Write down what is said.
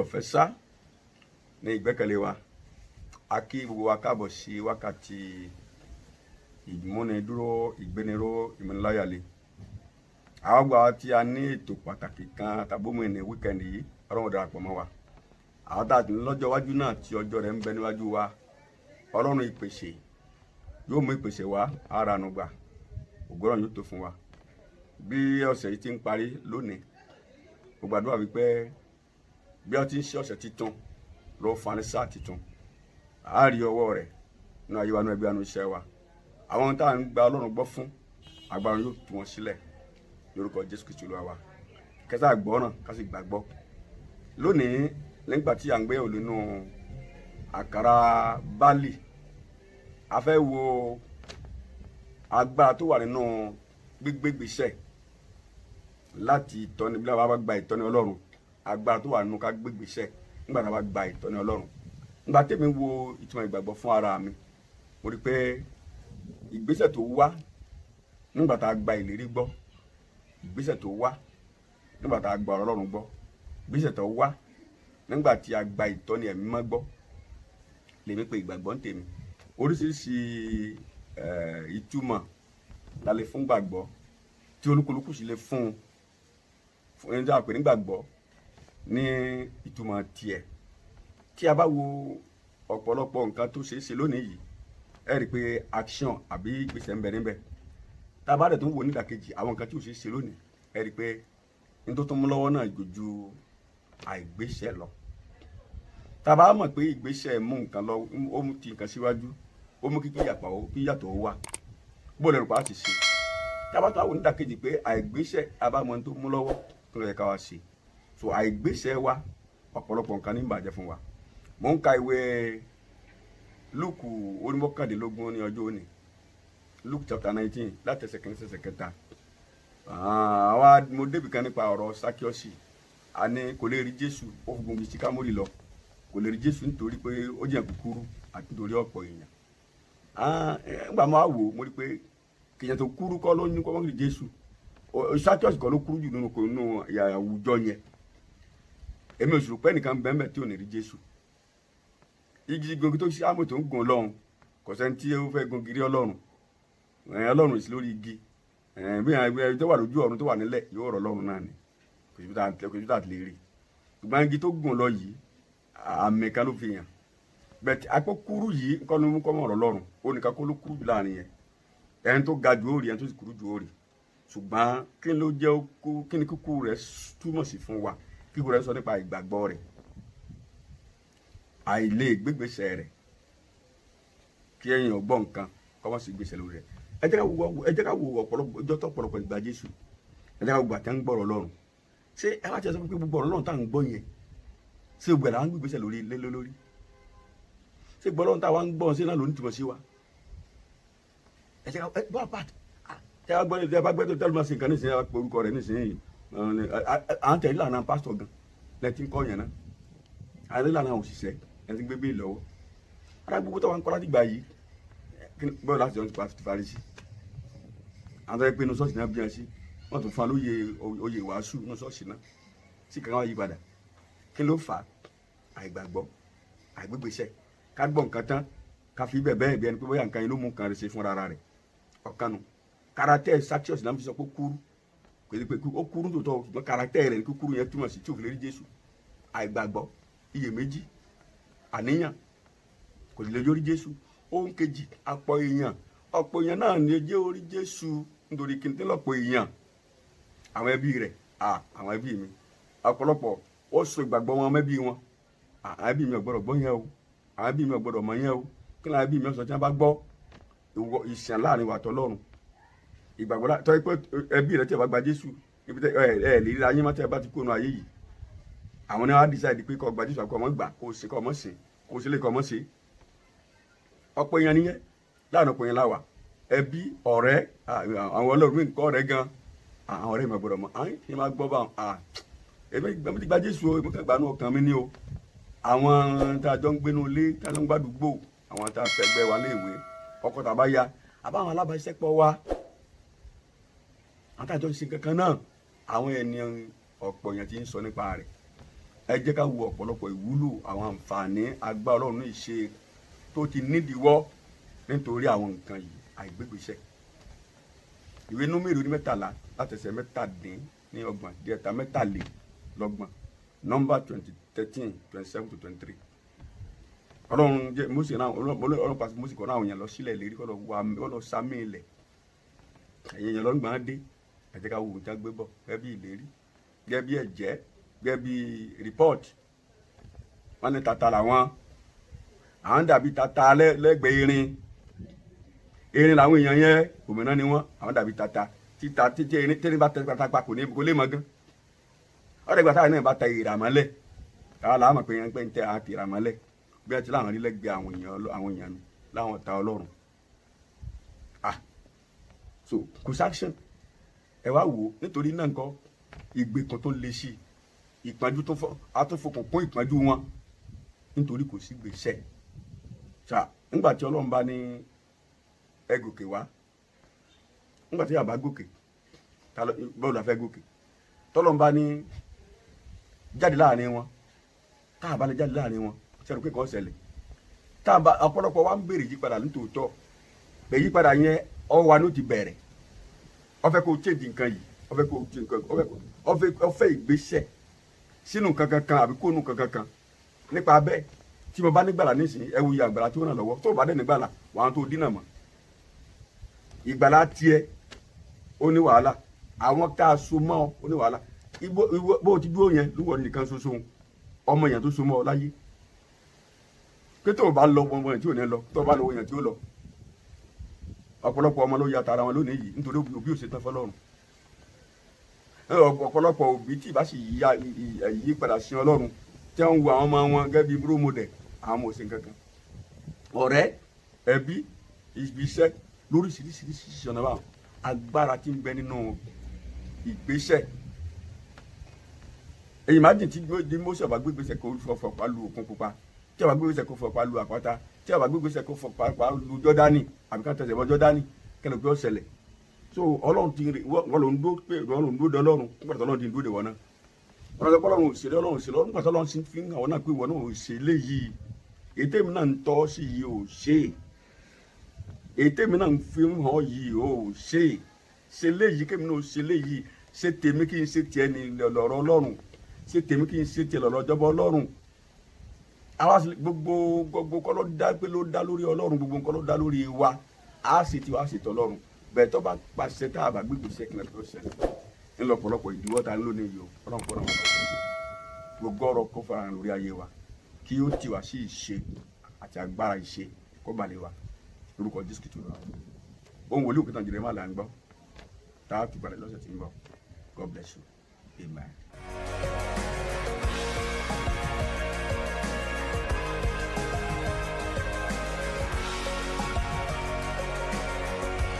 Ọ̀fẹ́ sá ní ìgbẹ́kẹ̀lé wa. A kí gbogbo wa káàbọ̀ sí wákàtí ìmúnidúró, ìgbéniró, ìmúniláyàlé. Àwọn gbà tí a ní ètò pàtàkì kan tàbómi ní weekend yìí, Ọlọ́run darapọ̀ mọ́ wa. Àwọn tá a ti ní lọ́jọ́ iwájú náà tí ọjọ́ rẹ̀ ń bẹ níwájú wa, Ọlọ́run ìpèsè yóò mú ìpèsè wá ara nu gbà, ògbóràn yóò tó fún wa. Bí ọ̀sẹ̀ yìí ti ń parí lónìí, mo gbàdúrà wípé bí a ti ń ṣe ọ̀sẹ̀ titun ló fani sáà titun, a rí ọwọ́ rẹ̀ nínú ayé wa, nínú ẹbí wa, nínú iṣẹ́ wa. Àwọn tá à ń gba Ọlọ́run gbọ́ fún agbára yóò tú wọn sílẹ̀ lórúkọ Jésù Kristu Olúwa wa. Kẹsà gbọ́ràn ká sì gbàgbọ́. Lónìí, nígbà tí à ń gbéyàwó nínú àkàrà báàlì, a fẹ́ wo agbára tó wà nínú gbígbégbèsẹ̀ láti ìtọ́ni. Bí wọ́n bá gba ìtọ́ni Ọlọ́run, agbára tó wà nínú ká gbégbèsẹ̀ nígbà tá a bá gba ìtọ́ni Ọlọ́run. Nígbà tèmi wo ìtumọ̀ ìgbàgbọ́ fún ara mi, mo rí pé ìgbésẹ̀ tó wá nígbà tá a gba ìlérí gbọ́, ìgbésẹ̀ tó wá nígbà tá a gba ọ̀rọ̀ Ọlọ́run gbọ́, ìgbésẹ̀ tó wá nígbà tí a gba ìtọ́ni Ẹ̀mí Mímọ́ gbọ́ lèmi pé ìgbàgbọ́ ń tèmi. Oríṣiríṣi ìtumọ̀ la lè fún gbàgbọ́, tí olúkúlùkù sì lè fún fún ẹni tí a pè ní gbàgbọ́ ní ìtumọ̀ tiẹ̀. Tí a bá wo ọ̀pọ̀lọpọ̀ nǹkan tó ṣeé ṣe lónìí yìí, ẹ rí i pé action àbí ìgbésẹ̀ ń bẹ níbẹ̀. Tá a bá dẹ̀ tó ń wo nídàkejì, àwọn nǹkan tí ò ṣeé ṣe lónìí, ẹ rí i pé ní tó tún mú lọ́wọ́ náà ju àìgbésẹ̀ lọ. Tá a bá mọ̀ pé ìgbésẹ̀ mú nǹkan lọ, ó mú ti nǹkan síwájú, ó mú kí yàtọ̀ ó wà, bó lè rò pa á ti ṣe. Tá a bá tó àwọn onídàkejì pé àìgbésẹ̀, a bá mọ ohun tó mú lọ́wọ́ tó lè ká wa ṣe. So àìgbésẹ̀ wa, ọ̀pọ̀lọpọ̀ nǹkan ní ìbàjẹ́ fún wa. Mò ń ka ìwé Lúùkù orí 19 ní ọjọ́ òní, Luke chapter 19, láti ẹsẹ̀ kìíní sẹsẹ̀ kẹta. Àwa mo débì kan nípa ọ̀rọ̀ Sákíọ́sì. A ní kò lè rí Jésù, ó fi gungi síkámórì lọ. Kò lè rí Jésù nítorí pé ó jẹ́ kúkúrú àti nítorí ọ̀pọ̀ èèyàn. Nígbà máa wò, mo rí pé kìyàn tó kúrú kọ́ ló ní kọ́ mọ́ rí Jésù. Sákíọ́sì kọ́ ló kúrú jù nínú àwùjọ yẹn. Èmi ò sì rò pé ẹnìkan bẹ́ẹ̀ tí ò ní rí Jésù. Igi gungi tó ṣe àmọ̀ tó ń gùn lọ́hùn, kò sẹ́ni tí ó fẹ́ gun gírí Ọlọ́run. Ọlọ́run sí lórí igi bí ẹni tó wà lójú ọ̀run tó wà nílẹ̀ yóò rọ̀ Ọlọ́run náà ni. Kò síbi tá a ti lè rí. Ṣùgbọ́n igi tó gùn lọ yìí, àmì kan ló fi hàn bẹ́ẹ̀. Apẹ́ kúrú yìí nǹkan ló mú kọ́ mọ̀ ọ̀rọ̀ Ọlọ́run. Ó nìkan kó ló kúrú jù láàrin yẹn. Ẹni tó ga jù ó rí, ẹni tó sì kúrú jù ó rí. Ṣùgbọ́n kí ló jẹ́ kí ni kúkú rẹ̀ túmọ̀ sí fún wa? Kíkú rẹ̀ sọ nípa ìgbàgbọ́ rẹ̀, àìlè gbégbèsè rẹ̀, kí ẹ̀yin ọgbọ́n nǹkan kọ́ mọ́ sí gbèsè lórí rẹ̀. Ẹ jẹ́ ká wo ọ̀pọ̀lọpọ̀ ọjọ́ tó ọ̀pọ̀lọpọ̀ ìgbà Jésù. Ẹ jẹ́ ká wo gbà tẹ́ ń gbọ́rọ̀ Ọlọ́run. Ṣé ẹ wá ti sọ pé gbogbo ọ̀rọ̀ Ọlọ́run tá à ń gbọ́ yẹn, ṣé gbogbo ẹ̀ là ń gbégbèsè lórí lé lórí? Ṣé gbọ́ Ọlọ́run tá a wá ń gbọ́ ṣé náà ló ní túmọ̀ sí wa? Ẹ jẹ́ ká ẹ bọ́ apart. Tẹ́ ẹ bá gbọ́, tẹ́ ẹ bá gbọ́ tó tẹ́lẹ̀ máa ṣe nǹkan nísìnyí, ẹ pé orúkọ rẹ̀ nísìnyí. À ń tẹ̀lé ìlànà pásítọ̀ gan lẹ́tí ń kọ́ yẹn náà, à ń tẹ̀lé ìlànà òṣìṣẹ́ ẹ̀ ti ń gbé bí lọ́wọ́ ara gbogbo tó wà ń kọ́ láti gbà yìí. Bọ́ọ̀ láti jọ nípa Farisí, àwọn tó yẹ pé inú ṣọ́ọ̀ṣì náà bí wọn sí, wọ́n tún fún wa lóye oyè ìwàásù inú ṣọ́ọ̀ṣì náà sí kankan wá yí padà. Kí ló fà á? Àìgbàgbọ́, àìgbégbèsẹ̀, ká gbọ́ nǹkan tán, ká fi bẹ́ẹ̀ bẹ́ẹ̀ bí ẹni pé bóyá nǹkan yẹn ló mú nǹkan rẹ̀ ṣe fúnra rẹ̀. Ọ̀kanu caractère Sákíọ́sì náà fi sọ pé kúrú. Kò sí pé ó kúrú tòótọ́, ṣùgbọ́n caractère rẹ̀ ní kúkúrú yẹn túmọ̀ sí tí ò fi lè rí Jésù. Àìgbàgbọ́, iyèméjì, àníyàn, kò sì lè jórí Jésù. Ohun kejì, àpọ̀ èèyàn. Ọ̀pọ̀ èèyàn náà ní jẹ́ orí Jésù nítorí kí n tẹ́ lọ́pọ̀ èèyàn. Àwọn ẹbí rẹ̀, àwọn ẹbí mi, ọ̀pọ̀lọpọ̀ ó so ìgbàgbọ́ wọn mẹ́bí wọn. Àwọn ẹbí mi ò gbọ́dọ̀ gbọ́ yẹn o, àwọn ẹbí mi ò gbọ́dọ̀ mọ̀ yẹn o. Kí ni àwọn ẹbí mi sọ tí wọ́n bá gbọ́? Ìwọ ìsàn láàrin wa tọ́lọ́run, ìgbàgbọ́ tọ́ pé ẹbí rẹ tí ẹ bá gba Jésù, ibi tẹ ẹ ẹ lè ríra yín mọ́ tẹ́ ẹ bá ti kó nu ayé yìí. Àwọn ni wọ́n á decide pé kó gba Jésù àkọ́ ọmọ gbà, kó o ṣe, kó ọmọ ṣe, kó o ṣe lè kó ọmọ ṣe. Ọ̀pọ̀ èèyàn nìyẹn. Láàrin ọ̀pọ̀ èèyàn láwà, ẹbí, ọ̀rẹ́, àwọn ọlọ́run mi nǹkan ọ̀rẹ́ gan, àwọn ọ̀rẹ́ mi gbọ́dọ̀ mọ̀ àwọn kí n máa gbọ́ bá wọn. Èmi ti gba Jésù o, èmi kàn gbanú ọkàn mi ní o. Àwọn tá a jọ ń gbénu ilé, tá a jọ ń gbàdúgbò, àwọn tá a fẹ́ gbẹ́ wa léèwé, ọkọ tá a bá ya, àbáwọn alábàáṣiṣẹ́pọ̀ wa, àwọn tá a jọ ń ṣe kankan náà, àwọn ènìyàn, ọ̀pọ̀ èèyàn ti ń sọ nípa rẹ̀. Ẹ jẹ́ ká wo ọ̀pọ̀lọpọ̀ ìwúlò, àwọn àǹfààní agbára Ọlọ́run ní ìṣe tó ti nídìíwọ́ nítorí àwọn nǹkan yìí, àìgbégbèsẹ̀. Ìwé Númérì orí 13 látẹsẹ̀ 27 díẹ̀ ta 33, Number 20:13, 27 to 23. Ọlọ́run jẹ́ Mósè náà, Ọlọ́run pàṣẹ Mósè kọ́ náà, àwọn èèyàn lọ sílẹ̀ lérí, kọ́ lọ wá, kọ́ lọ sámì ilẹ̀. Ẹ̀yìn èèyàn lọ́gbọ̀n dé. Ẹ jẹ́ ká wo ohun tí wọ́n gbé bọ̀ gẹ́gẹ́ bí ìlérí, gẹ́gẹ́ bí ẹ̀jẹ́, gẹ́gẹ́ bí report. Wọ́n ní tata làwọn, àwọn dàbí tata lẹ́gbẹ̀ẹ́ erin. Erin làwọn èèyàn yẹn, òmìnira ni wọ́n. Àwọn dàbí tata títa títí erin tẹ́lẹ̀ bá tẹ pátápá, kò ní kò lè mọ gan. Ọ̀rẹ́ ìgbà táwọn náà bá ta ìrà mọ́lẹ̀, káwọn làwọn mọ̀ pé yẹn pé ń tẹ àti ìrà mọ́lẹ̀ bí wọ́n ti láwọn rí lẹ́gbẹ̀ẹ́ àwọn èèyàn, àwọn èèyàn láwọn ta Ọlọ́run. Ah, so kò sí action. Ẹ wá wò ó, nítorí náà nǹkan ìgbèkùn tó le sí ìpọ́njú tó fọ́ àtúnfokùn kún ìpọ́njú wọn nítorí kò sí gbèsè ṣá. Nígbà tí Ọlọ́run bá ní ẹ gòkè wá, nígbà tí yàrá gòkè, bọ́ọ̀lù àfẹ́ gòkè, tọ́lọ́run bá ní jáde láàrin wọn, tá a bá lè jáde láàrin wọn, sẹ́nu pé kò ṣẹlẹ̀? Tá a bá ọ̀pọ̀lọpọ̀ wa ń béèrè yípadà nítòótọ́, pé yípadà yẹn ọwọ́ wa ló ti bẹ̀rẹ̀. Ó fẹ́ kó change nǹkan yìí, ó fẹ́ kó change nǹkan, ó fẹ́ ìgbésẹ̀ sínú nǹkan kankan àbí kó nù kankan kan. Nípa bẹ́ẹ̀, tí mo bá nígbàlà nísìnyí, ẹ wo iye àgbàlá tí ó ràn lọ́wọ́. Tó o bá dẹ̀ nígbàlà, wàá tó dínà mọ́ ìgbàlá tiẹ̀. Ó ní wàhálà, àwọn tá a so mọ́ ọ, ó ní wàhálà. Bó o ti dúró yẹn lúwọ nìkan ṣoṣo, ọmọ yẹn tó so mọ́ ọ láyé pé tó o bá lọ, ọmọ yẹn tí ò ní lọ, tó o bá lọ, yẹn tí ó lọ. Ọ̀pọ̀lọpọ̀ ọmọ ló ya tara wọn lónìí yìí nítorí òbí ò ṣe tán fọlọ́run. Ọ̀pọ̀lọpọ̀ òbí tí ìbá sì yí padà sí Ọlọ́run, tí wọ́n ń wo àwọn ọmọ wọn gẹ́gẹ́ bí role model, àwọn ọmọ òsín kankan, ọ̀rẹ́, ẹbí, ibi iṣẹ́, lóríṣiríṣiríṣi ọ̀nà báwọn. Agbára tí ń bẹ nínú ìgbésẹ̀ èyí máa dì tí Mósè bá gbégbèsè kó fọpá lu Òkun Pupa, tí a bá gbégbèsè kó fọpá lu àpáta, tí a bá gbégbèsè kó fọpá lu Jọ́dánì àbí ká tẹsẹ̀ bọ́ Jọ́dánì, kẹlẹ̀ pé ó ṣẹlẹ̀? So Ọlọ́run ti rí wọ́n ló ń dó pé wọ́n ló ń dó de Ọlọ́run. Nígbà tí Ọlọ́run ti ń dó de wọn náà, wọ́n lọ pé Ọlọ́run ò ṣe, Ọlọ́run ò ṣe. Nígbà tí Ọlọ́run ti fi ń hàn wọ́n náà pé wọ́n náà ò ṣe léyìí, èyí tèmi náà ń tọ́ sí yìí ò ṣe, èyí tèmi náà ń fi hàn yìí ò ṣe, ṣe léyìí, kémi náà ò ṣe léyìí. Ṣe tèmi kí n ṣe tiẹ̀ ní lọ́rọ̀ Ọlọ́run, ṣe tèmi kí n ṣe tiẹ̀ lọ́rọ̀ ọjọ́bọ Ọlọ́run. Àwa gbogbo gbogbo kọ́ ló dá pé ló dá lórí Ọlọ́run, gbogbo nǹkan ló dá lórí wa. Á sì tiwa, á sì tọ́ Ọlọ́run bẹ́ẹ̀. Tó bá pàṣẹ tá a bá gbégbèsè, kí n lọ ṣẹlẹ̀ ńlọpọlọpọ̀ ìdíwọ́ ta lónìí yìí o. Ọlọ́run kọ́ náà gbogbo ọ̀rọ̀ kó fara hàn lórí ayé wa, kí ó tì wá sí ìṣe àti agbára ìṣe kó balẹ̀ wa lórúkọ Jésù Kristi. Ohun wòlíì òkúta jìnnà má là ń gbọ́ tá a fi balẹ̀ lọ́sẹ̀ tí ń bọ̀. God bless you. Amen.